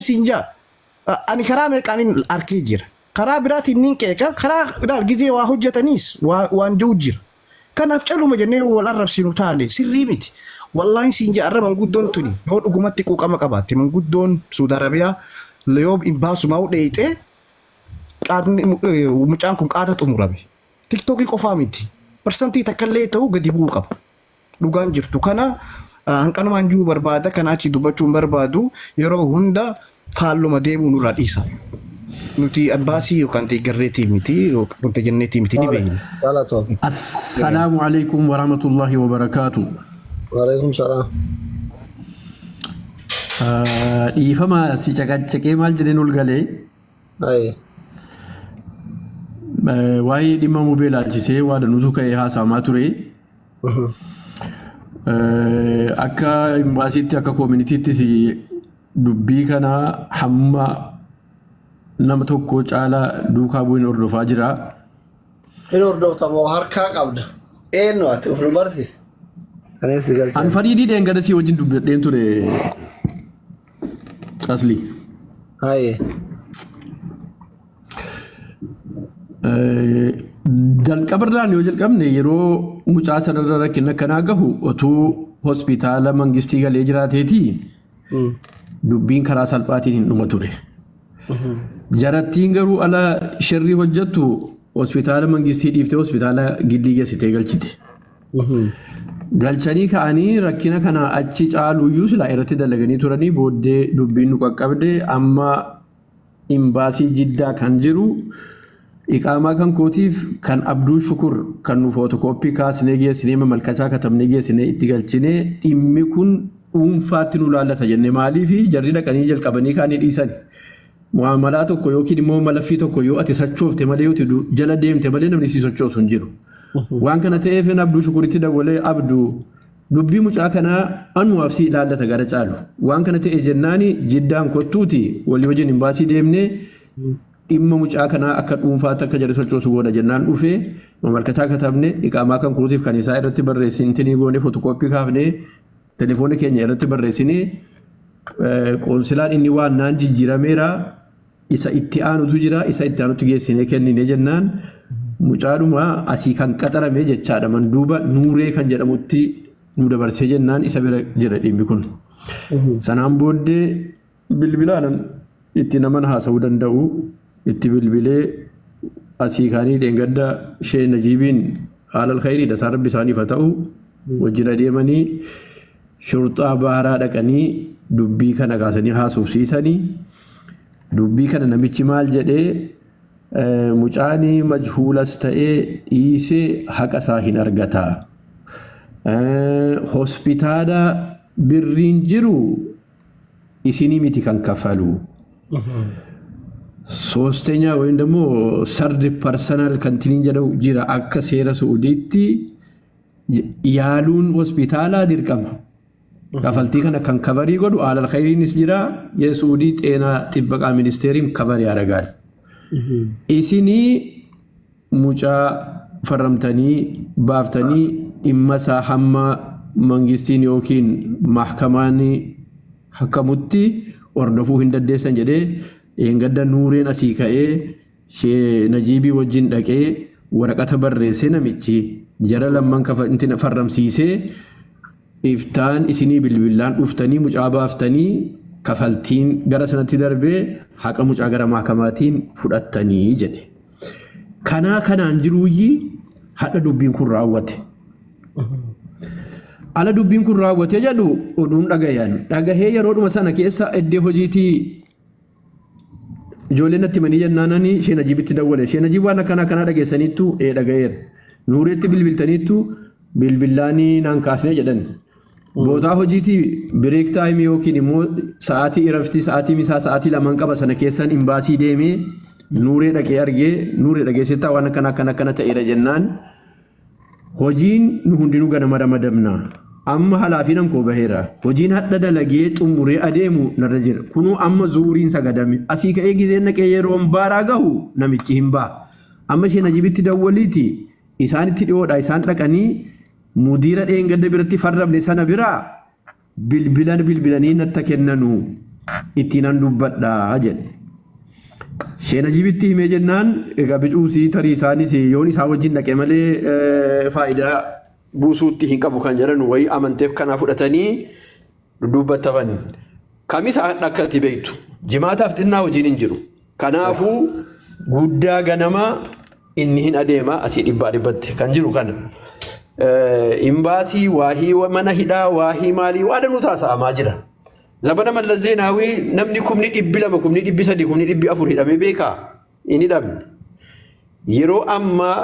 siin jaa. Ani karaa meeqaanin arkee jira. Karaa biraatiin nin qeeqa, karaa ilaal gizee waa hojjetaniis waa waan jiru jira. Kanaaf caluma jennee yoo wal arrabsinu taane sirrii miti. Wallaahin siin jaa arra manguddoon tuni yoo dhugumatti quuqama qabaatte manguddoon Suudi Arabiyaa yoo imbaasumaa'u dheeyxee qaadni mucaan kun qaata xumurame. Tiktookii qofaa miti. Parsantii takkallee ta'u gadi bu'uu qaba. Dhugaan jirtu kana hanqanumaan jiru barbaada kana achi dubbachuu hin barbaadu yeroo hunda faalluma deemuu nurraa dhiisa. Nuti abbaasii yookaan deeggarreetii miti wanta jenneetii miti ni beekna. Galatoom. Assalaamu alaikum warahmatullahi wabarakaatu. Waalaikum salaam. Dhiifama si caqacaqee maal jedheen ol galee Aye. Waa'ee dhimma mubee ilaalchisee waa danuutu ka'ee haasa'amaa ture. Akka imbaasiitti akka koominitiittis dubbii kana hamma nama tokko caalaa duukaa bu'een hordofaa jira. Hin hordofta moo harkaa qabda? Eenyu ati of nu barsiisi. Anis si galcha. An Fariidii dheengadda si wajjin dubbadheen ture. Asli. Haye. Jalqabarraan yoo jalqabne yeroo mucaa sanarra rakkina akkanaa gahu otuu hospitaala mangistii galee jiraateetii dubbiin karaa salphaatiin hin dhuma ture. Jarattiin garuu ala sherrii hojjettu hospitaala mangistii dhiiftee hospitaala gillii geessitee galchite. Galchanii ka'anii rakkina kana achi caaluyyuu silaa irratti dalaganii turanii booddee dubbiin nu qaqqabde amma imbaasii Jiddaa kan jiru iqaamaa kan kootiif kan Abduu Shukur kan nu footokooppii kaasnee geessinee mamalkachaa katabnee geessinee itti galchinee dhimmi kun dhuunfaatti nu laallata jenne maaliif jarri dhaqanii jalqabanii kaanii dhiisani. Mu'aamalaa tokko yookiin immoo malaffii tokko yoo ati sachoofte malee yoo ati jala deemte malee namni si sochoosu hin jiru. Waan kana ta'eef Abduu Shukuritti dawwalee Abduu dubbii mucaa kanaa anumaaf si ilaallata gara caalu. Waan kana ta'e jennaani Jiddaan kottuuti walii wajjin imbaasii deemnee dhimma mucaa kanaa akka dhuunfaatti akka jarri sochoosu goona jennaan dhufee mamalkachaa katabne iqaamaa kan kuruutiif kan isaa irratti barreessintinii goone fotokooppii kaafnee telefoona keenya irratti barreessinee qoonsilaan inni waan naan jijjiirameera isa itti aanutu jira isa itti aanutti geessinee kennine jennaan mucaadhuma asii kan qaxarame jechaadha manduuba nuuree kan jedhamutti nu dabarsee jennaan isa bira jira dhimmi kun. Sanaan booddee bilbilaan itti naman haasa'uu danda'u itti bilbilee asii kaanii dheengadda shee Najiibiin haalal khayriidha isaan rabbi isaaniif haa ta'u wajjin adeemanii shurxaa baaraa dhaqanii dubbii kana kaasanii haasofsiisanii dubbii kana namichi maal jedhee mucaanii majhuulas ta'ee dhiisee haqa isaa hin argata. Hospitaala birriin jiru isinii miti kan kafalu. ሶስተኛ ወይም ደግሞ ሰርድ ፐርሰናል ከንቲኒን jedhu jira akka seera Suudiitti yaaluun hospitaalaa dirqama. Kafaltii kana kan kabarii godhu alal khayriinis jira የሱዑዲ ጤና ጥበቃ ሚኒስቴሪም ከበር ያደርጋል። Isinii mucaa farramtanii baaftanii dhimma isaa hamma mangistiin yookiin mahkamaan hakamutti hordofuu hin dandeessan jedhee dheengadda Nuureen asii ka'ee shee Najiibii wajjin dhaqee waraqata barreessee namichi jara lamman farramsiisee iftaan isinii bilbilaan dhuftanii mucaa baaftanii kafaltiin gara sanatti darbee haqa mucaa gara mahakamaatiin fudhattanii jedhe. Kanaa kanaan jiruuyyi hadha dubbiin kun raawwate. Ala dubbiin kun raawwate jedhu oduun dhagayan. Dhagahee yeroodhuma sana keessa iddoo hojiitii ijoolleen natti himanii jennaanani ishee Najiibitti dawwale. Ishee Najiib waan akkanaa akkanaa dhageessaniittu ee dhagayeera. Nuureetti bilbiltaniittu bilbillaanii naan kaasnee jedhan. Bootaa hojiitii break time yookiin immoo sa'aatii iraftii sa'aatii misaa sa'aatii lamaan qaba sana keessan imbaasii deemee Nuuree dhaqee argee Nuuree dhageessittaa waan akkana akkana akkana ta'eera jennaan hojiin nu hundinuu ganama ramadamna. Amma halaafinan koo baheera. Hojiin hadha dalagee xumuree adeemu narra jira. Kunuu amma zuuriin sagadame. Asii ka'ee gizeen naqee yeroon baaraa gahu namichi hin ba'a. Amma ishee Najibitti dawwaliiti isaanitti dhiyoodha isaan dhaqanii mudiira dheengadda biratti farramne sana biraa bilbilan bilbilanii natta kennanu. Ittiinan dubbadhaa jedhe. Shee Najiibitti himee jennaan egaa bicuusii tarii isaanis yoon isaa wajjin dhaqe malee faayidaa buusuutti hin qabu kan jedhan wayii amanteef kanaa fudhatanii dudduubbattafan. Kamisa akka ati beektu jimaataaf xinnaa hojiin hin jiru. Kanaafuu guddaa ganamaa inni hin adeema asii dhibbaa dhibbatti kan jiru kana. Imbaasii waahii mana hidhaa waahii maalii waa danuu taasa'amaa jira. Zabana Mallas Zeenaawii namni 200,000, 300,000, 400,000 hidhamee beekaa? Hin hidhamne. Yeroo ammaa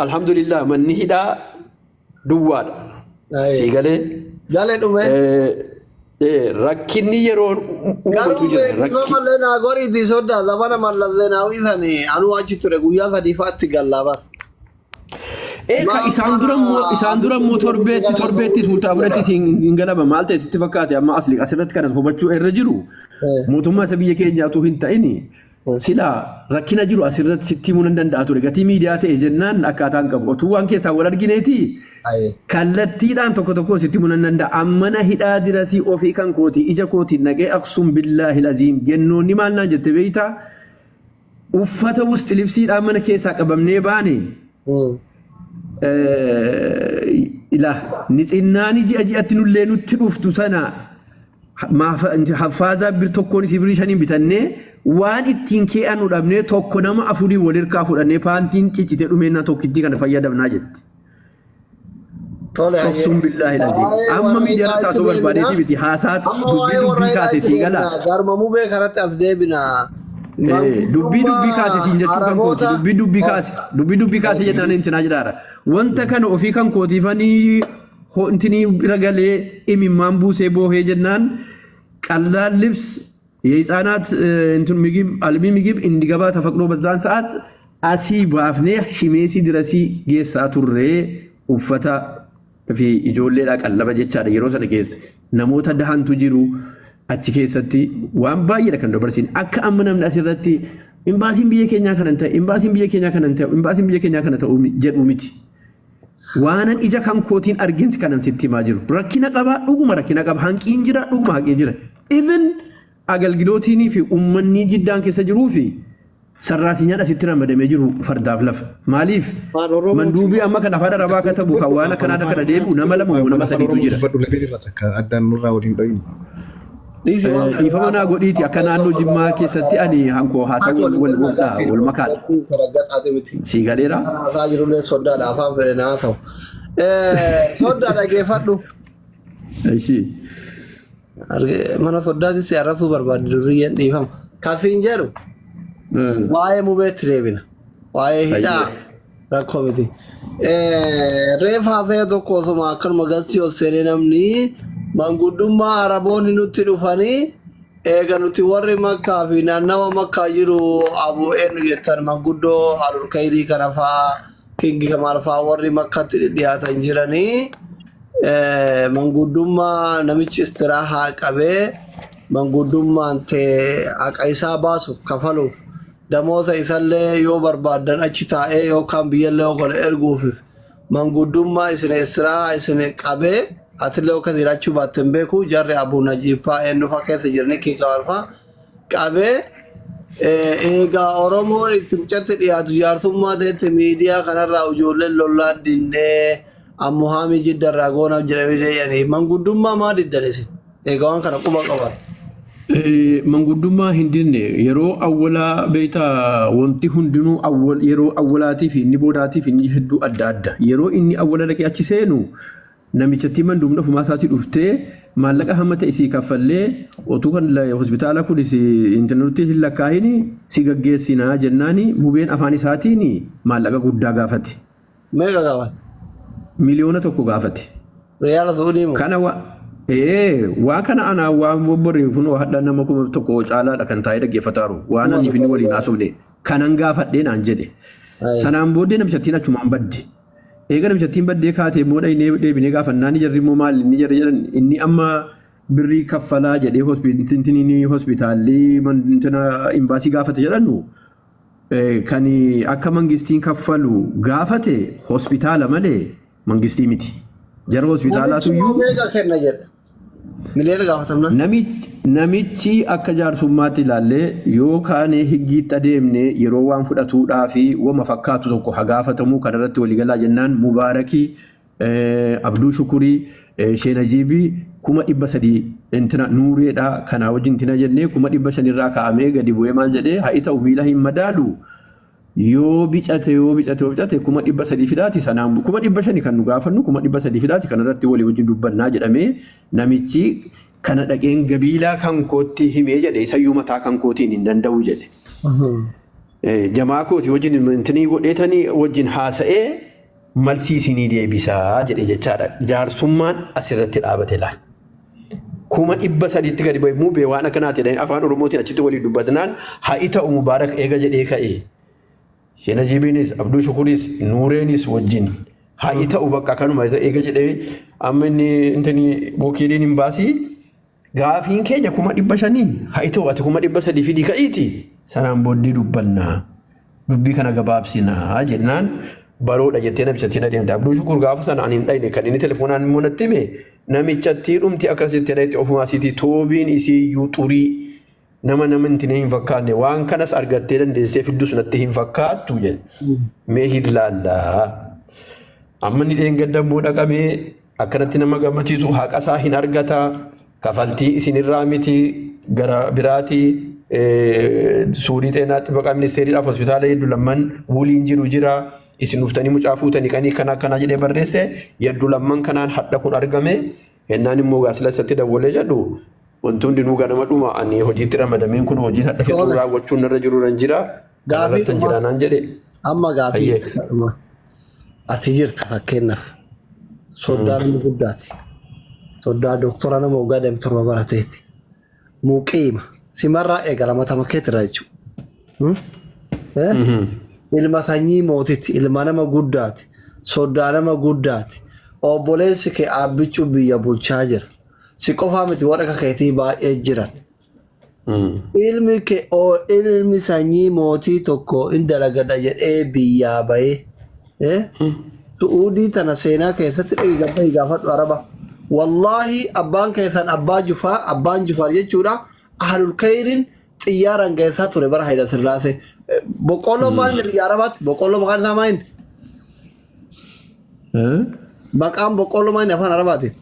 alhamdulillah manni hidhaa duwwaadha. Sii galee? Galee dhume. Rakkinni yeroo uumatu Garuu jira. beeksisa mallee naa goriitii soddaa zabana Mallas Zeenaawii sani anuu achi ture guyyaa sadii fa'aatti gallaa bara. Eeka isaan dura immoo torbeetti torbeetti sultaa hin galaba. Maal ta'e sitti fakkaate? Amma asli asirratti kana hubachuu irra jiru mootummaa isa biyya keenyaatu hin ta'ini sila rakkina jiru asirratti sitti himuu nan danda'a ture. Gatii miidiyaa ta'e jennaan akkaataan qabu otuu waan keessaa wal argineeti kallattiidhaan tokko tokkoon sitti himuu nan danda'a. Ammana hidhaa dirasii ofii kan kooti ija kootiin naqee Aksum billaahi laziim gennoonni maal naan jette beeytaa? Uffata wusti libsiidhaan mana keessaa qabamnee baane. Ila nitsinnaani ji'a ji'atti nullee nutti dhuftu sana haffaazaa bir tokkoon isii birrii shaniin bitannee waan ittiin kee'annu dhabnee tokko nama afurii wal hirkaa fudhannee paantiin ciccitee dhumeennaa tokkittii kana fayyadamnaa jetti. Tole. Dhoksuun billaahi laziim. Amma miidiyaa irratti haasoo barbaadeetii miti haasaatu Amma dubbii waa'ee warra dubbii kaase sii galaa. Garmamuu bee kanatti as deebina. Dubbii dubbii kaase siin jechuu kan kooti, dubbii dubbii kaase, dubbii dubbii kaase jennaan intinaa jedhaara. Wanta kana ofii kan kootiifanii intinii bira galee imimmaan buusee boohee jennaan ቀላል ልብስ የህፃናት እንትን ምግብ አልሚ ምግብ እንዲገባ ተፈቅዶ በዛን ሰዓት asii baafnee shimeesii dirasii geessaa turree uffata fi ijoolleedhaa qallaba jechaadha. Yeroo sana keessa namoota dahantu jiru achi keessatti waan baay'eedha kan dabarsin. Akka amma namni asirratti imbaasiin biyya keenyaa kana ta'e, imbaasiin biyya keenyaa kana ta'e, imbaasiin biyya keenyaa kana ta'u jedhu miti. Waanan ija kan kootiin arginsi kanan sitti himaa jiru. Rakkina qaba, dhuguma rakkina qaba. Hanqiin jira, dhuguma hanqiin jira. Even agalgilootiinii fi uummanni jiddaan keessa jiruu fi sarraatinyaan asitti ramadamee jiru fardaaf lafa. Maaliif? Afaan Oromootiin Manduubii amma kan afaan Arabaa katabu kan waan akkanaa kana deebi'u nama lama moo nama sadiitu jira. Dubbadhu lameen irraa takka addaan nurraa waliin dho'in. Dhiifama naa godhiiti, akka naannoo Jimmaa keessatti ani hankoo haasawuu wal wal makaadha. Sii galeera. Haasaa jirullee soddaadha, afaan fedhe naa ta'u. Soddaa dhageeffadhu. Ishii. Mana soddaatti si arrasuu barbaadde durriyyeen, dhiifama. Kasiin jedhu waa'ee mubeetti deebina. Waa'ee hidhaa rakkoo miti. Reef haasa'e tokko osuma akkanuma galchii ol seenee namni manguddummaa Araboonni nutti dhufanii eega nuti warri Makkaa fi naannawa Makkaa jiru abu eenyu jettan manguddoo Alurkayrii kana fa'aa Kingi Kamaal fa'aa warri Makkatti dhiyaatan jiranii manguddummaa namichi istiraahaa qabee manguddummaan ta'e haqa isaa baasuuf kafaluuf damoota isallee yoo barbaaddan achi taa'ee yookaan biyyallee yoo godhe erguufiif manguddummaa isin istiraahaa isin qabee atillee akka jiraachuu baatte hin beeku. Jarri Abu Najiib fa'aa eenyu fa'aa keessa jiranii Kingi Kamaal fa'aa qabee eegaa Oromoon itti mucatti dhiyaatu jaarsummaa ta'etti miidiyaa kanarraa ijoolleen lollaan dinnee ammuhaamii jiddarraa goonaaf jedhamee dee'anii manguddummaa maa diddan isin eegaa waan kana quba qaban? Manguddummaa hin dinne. Yeroo awwalaa beektaa, wanti hundinuu awwal yeroo awwalaatii fi inni boodaatii fi inni hedduu adda adda. Yeroo inni awwala dhaqee achi seenu namichatti manduubni ofumaa isaatii dhuftee maallaqa hamma ta'e sii kaffallee otuu kan hospitaala kunis intarneetii hin lakkaa'in si gaggeessinaa jennaani mubeen afaan isaatiin maallaqa guddaa gaafate. Meeqa gaafate? 1,000,000 gaafate. Riyaala Suudii moo? Kana wa waa kana ana waan bobbori kun hadha nama 1000 caalaadha kan taa'ee dhaggeeffataaru waan ani fi inni waliin haasofne kanan gaafadhee naan jedhe. Sanaan booddee namichattiin achumaan badde. Eega namichattiin baddee kaatee immoo dhaynee deebinee gaafannaan jarri immoo maal inni jarri jedhan inni amma birrii kaffalaa jedhee hospitaalli imbaasii gaafate jedhannu kan akka mangistiin kaffalu gaafate hospitaala malee mangistii miti. Jara hospitaalaatu Namichi immoo iyyuu meeqa kenna jedha? Miliyoona gaafatamna. Namichi akka jaarsummaatti ilaallee yoo kaanee higgiitti adeemne yeroo waan fudhatuudhaa fi wama fakkaatu tokko haa gaafatamuu kanarratti waliigalaa jennaan Mubaarakii, Abduu Shukurii, Sheenajiibii 300,000 intina Nuureedha kanaa wajjin intina jennee 500,000 irraa kaa'amee gadi bu'ee maal jedhee haa ta'u miila hin madaalu. Yoo bicate, yoo bicate, yoo bicate 300,000 fidaati, sanaan 500,000 kan nu gaafannu 300,000 fidaati, kanarratti walii wajjin dubbannaa jedhamee namichi kana dhaqeen gabiilaa kan kootti himee jedhe, isayyuu mataa kan kootiin hin danda'u jedhe. Jamaa kooti wajjin intinii godheetanii wajjin haasa'ee malsii isinii deebisaa jedhe jechaadha. Jaarsummaan asirratti dhaabate laal. 300,000tti gadi bu'e mubee waan akkanaati jedhanii afaan Oromootiin achitti walii dubbatinaan haa ta'u Mubaarak eega jedhee ka'e. Sheenajiibiinis, Abduu Shukuris, Nuureenis wajjin haa ta'u bakka kanuma eega jedhee amma inni intini wakiiliin hin baasii gaafiin keenya 500,000 haa ta'u, ati 300,000 fidii ka'iiti, sanaan booddee dubbannaa, dubbii kana gabaabsinaa jennaan baroodha jettee namichatti adeemte. Abduu Shukur gaafa sana ani hin dhayne, kan inni telefoonaan immoo natti hime namichatti dhumti akkasitti dhayte ofumaa isiitii toobiin isii iyyuu xurii nama intini hin fakkaanne, waan kanas argattee dandeessee fiddus natti hin fakkaattu jedhe. Mee hin laallaa. Amma inni dheengadda immoo dhaqamee akkanatti nama gammachiisu haqa isaa hin argata. Kafaltii isinirraa miti, gara biraati suurii xeenaa xibaqaa ministeeriidhaaf hospitaala hedduu lamman wuliin jiru jira. Isin dhuftanii mucaa fuutanii qanii kana akkana jedhee barreesse hedduu lamman kanaan hadha kun argame. Hennaan immoo gaasila isatti dawwalee jedhu wanti hundinuu ganama dhuma ani hojiitti ramadameen kun hojii hadha fixuu raawwachuun narra jiru nan jira. Gaafii Kanarratti jira naan jedhe. Amma gaafii dhuma. Ati jirta, fakkeenyaaf soddaa nama guddaati. Soddaa doktora nama waggaa 27 barateeti. Muqiima simarraa eegala mata keetirraa jechuudha. Ilma sanyii mootiiti. Ilma nama guddaati. Soddaa nama guddaati. Obboleessi kee aabbichuu biyya bulchaa jira. Si qofaa miti, warra akka keetii baay'ee jiran. Ilmi kee oo ilmi sanyii mootii tokko in dalagadha jedhee biyyaa bahee. Su'uudii tana seenaa keessatti dhaqi gabba gaafadhu araba. Wallaahi abbaan keessan abbaa Jufaa, abbaan Jufaar jechuudha. Ahlul Kayriin xiyyaaraan geessaa ture bara Hayila Sillaasee. Boqqolloo maal biyya Arabaatti? Boqqolloo maqaan isaa maal? Maqaan boqqolloo maal afaan Arabaatiin?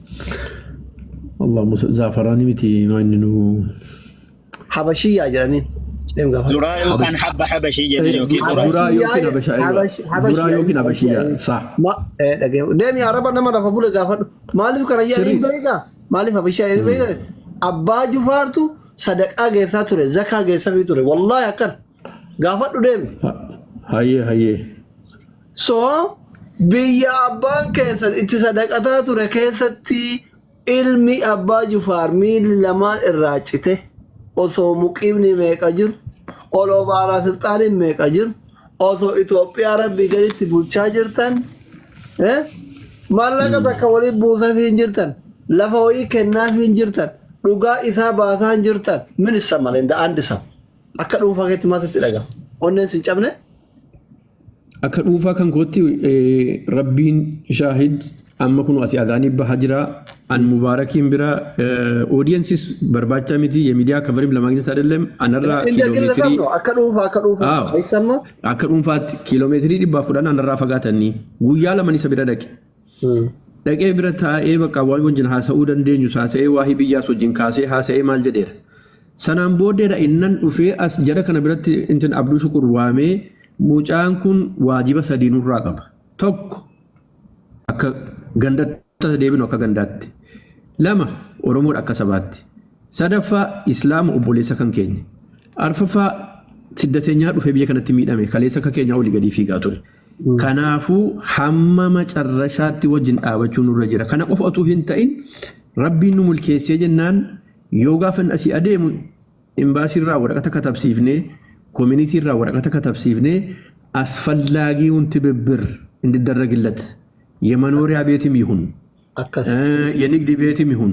Allahumma zaafaraanii miti maa inni nu. Habashiyyaa jedhaniin. Deem gaafadhu. Zuraa yookaan habba habashii jedhan yookiin zuraa. Zuraa yookiin Habashaa. Zuraa yookiin Habashiyyaa. Sa. Ma dhagee deemi Araba nama lafa bule gaafadhu. Maaliif kana jedhanii beekaa? Maaliif Habashiyyaa jedhanii beekaa? Abbaa Jufaartu sadaqaa geessaa ture, zakaa geessafii ture. Wallaahi akkana. Gaafadhu deemi. Hayyee hayyee. So biyya abbaan keessan itti sadaqataa ture keessatti ilmi abbaa Jufaar miilli lamaan irraa cite, osoo muqiimni meeqa jiru, oloo baaraa silxaaniin meeqa jiru, osoo Itoophiyaa rabbii gaditti bulchaa jirtan, maallaqa takka waliin buusafii hin jirtan, lafa wayii kennaafii hin jirtan, dhugaa isaa baasaa hin jirtan, min isa malee አንድ ሰው akka dhuunfaa keetti maalitti dhagama? Onneen sin cabne? Akka dhuunfaa kan kootti rabbiin shaahid, amma kun asii adaanii bahaa jira. An Mubaarakiin bira audience barbaacha miti, የሚዲያ cover ም ለማግኘት አይደለም anarraa እንደ ግለሰብ kiiloomeetirii ነው። Akka dhuunfaa, akka dhuunfaa. አዎ። አይሰማ? Akka dhuunfaatti kiiloomeetirii 110 anarraa fagaatanii guyyaa lama isa bira dhaqe. Dhaqee bira taa'ee bakka waan wajjin haasa'uu dandeenyu haasa'ee, waahii biyyaas wajjin kaasee haasa'ee maal jedheera. Sanaan booddeedha innan dhufee as jara kana biratti intin Abduu Shukur waamee mucaan kun waajiba sadii nurraa qaba. Tokko, akka gandatti deebinu akka gandaatti. Lama, Oromoodha akka sabaatti. Sadaffaa, Islaama obboleessa kan keenya. Arfaffaa, siddateenyaa dhufee biyya kanatti miidhame, kaleessa akka keenyaa olii gadii fiigaa ture. Kanaafuu hamma macarrashaatti wajjin dhaabachuu nurra jira. Kana qofa otuu hin ta'in rabbiin nu mulkeessee jennaan yoo gaafa inni asii adeemu imbaasiirraa waraqata katabsiifnee, community irraa waraqata katabsiifnee አስፈላጊውን ትብብር እንዲደረግለት የመኖሪያ ቤትም ይሁን Akkas. የንግድ ቤትም ይሁን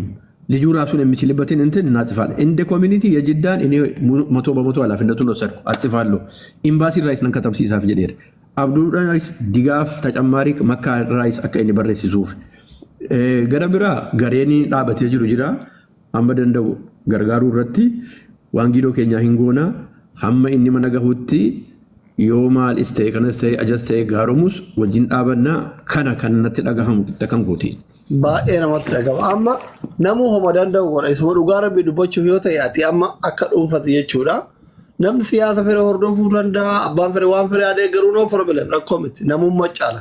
ልጁ ራሱን የሚችልበትን እንትን እናጽፋለን። እንደ community የጅዳን እኔ 100% ኃላፊነቱን ወሰድኩ፣ አጽፋለሁ። ኤምባሲ ራይስ ነን katabsiisaaf jedheera. Abduudhaanis digaaf ተጨማሪ makkaa raayis akka inni barreessisuuf. Gara biraa gareen dhaabatee jiru jira. Hamma danda'u gargaaruu irratti waan giidoo keenyaa hin goona. Hamma inni mana gahutti yoo maalis ta'e kanas ta'e ajas ta'e gaaromus wajjin dhaabannaa kana kan natti dhagahamu qixa kan kooti. Baay'ee namatti dhagama. Amma namuu homa danda'u godha. Isuma dhugaa rabbii dubbachuuf yoo ta'e ati amma akka dhuunfati jechuudha. Namni siyaasa fedhe hordofuu danda'a. Abbaan fedhe waan fedhe adee garuu no problem rakkoo miti. Namummaa caala.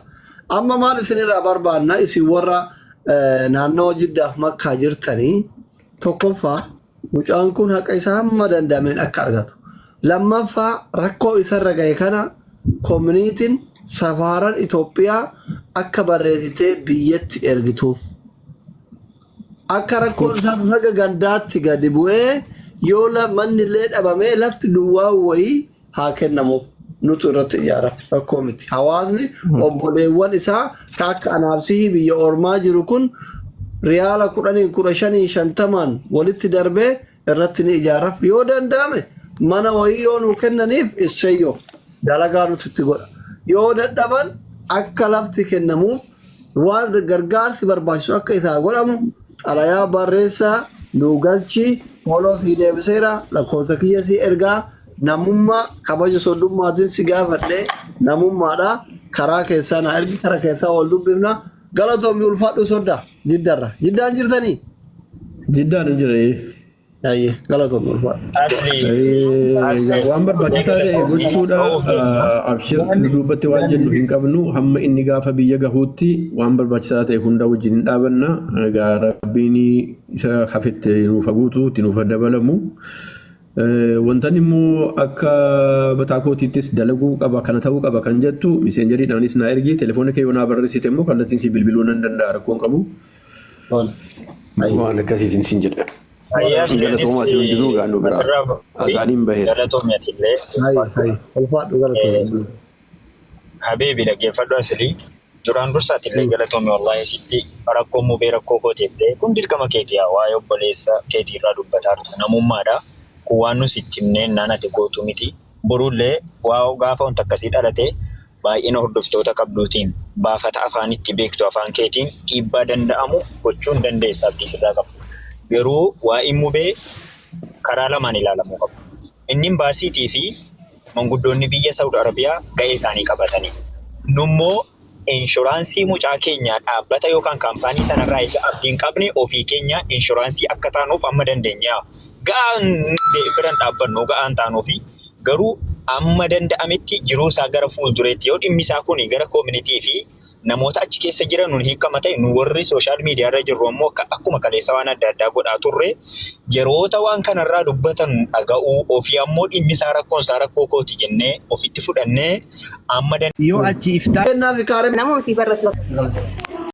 Amma maal isinirraa barbaanna isin warra naannoo Jiddaaf Makkaa jirtanii tokkoffaa mucaan kun haqa isaa hamma danda'ameen akka argatu. Lammaffaa rakkoo isarra gahe kana koominiitiin safaaran Itoophiyaa akka barreessitee biyyatti ergituuf. Akka rakkoon isaa sun haga gandaatti gadi bu'ee yoo manni illee dhabamee lafti duwwaa wayii haa kennamuuf. Nutu irratti ijaara rakkoo miti. Hawaasni obboleewwan isaa ka akka anaaf sihii biyya ormaa jiru kun riyaala 10n 15n 50n walitti darbee irratti ni ijaaraf. Yoo danda'ame mana wayii yoo nuu kennaniif isseyyoo dalagaa nuti itti godha. Yoo dadhaban akka lafti kennamuuf waan gargaarsi barbaachisu akka isaa godhamu xalayaa barreessaa nuu galchii fooloo sii deebiseera lakkoofsa kiyya sii ergaa namummaa kabaja soddummaatiin si gaafadhe namummaadha karaa keessaa naa ergi karaa keessaa wal dubbifna galatoomi ulfaadhu sodda jiddarra jiddaan jirtanii. Jiddaan hin jira. Ayyee galatoomi ulfaadhu. Asli asli Waan barbaachisaa ta'e gochuudha. Abshir nu duubatti waan jennu hin qabnu. Hamma inni gaafa biyya gahuutti waan barbaachisaa ta'e hunda wajjin hin dhaabanna. Egaa Rabbiin isa hafette nuuf haa guutu, itti nuuf haa dabalamu. Wantan immoo akka mataa kootiittis dalaguu qaba kana ta'uu qaba kan jettu miseenjeriidhaanis naa ergi telefoona kee yoo naa barreessite immoo kallattiin si bilbiluu nan danda'a rakkoon qabu. Tola. Ayyee. Waan akkasiitiin sin jedha. Ayyaas Galatoomaa isin hundinuu gaannoo biraa. asirraa Azaaniin baheera. galatoomi atillee Ayyee ayyee ulfaadhu galatoomi. Habiibi dhaggeeffadhu asilii duraan dursa atillee galatoomi wallaahi sitti rakkoo mubee rakkoo kootiif ta'e kun dirqama keeti yaa waa'ee obboleessa keetii irraa dubbataa jirta namummaadha kun waan nu sitti himneen naan ati gootu miti borullee waa gaafa wanta akkasii dhalate baay'ina hordoftoota qabduutiin baafata afaan itti beektu afaan keetiin dhiibbaa danda'amu gochuun dandeessa abdii sirraa qabu. Garuu waa'een mubee karaa lamaan ilaalamuu qabu. Inni imbaasiitii fi manguddoonni biyya Saudi Arabiyaa ga'ee isaanii qabatanii. Nummoo inshuraansii mucaa keenyaa dhaabbata yookaan kaampaanii sanarraa egaa abdiin qabne ofii keenya inshuraansii akka taanuuf amma dandeenya. Ga'aan biran dhaabbannu ga'aan taanuufi garuu amma danda'ametti jiruu isaa gara fuuldureetti yoo dhimmi isaa kun gara koominitii fi namoota achi keessa jiran nun hiikama ta'e nu warri social media irra jirru ammoo akkuma kaleessa waan adda addaa godhaa turre yeroota waan kanarraa dubbatan dhaga'uu ofii ammoo dhimmi isaa rakkoon isaa rakkoo kooti jennee ofitti fudhannee amma Yoo achi iftaa Kennaa fi kaaree Nama sii barreessa.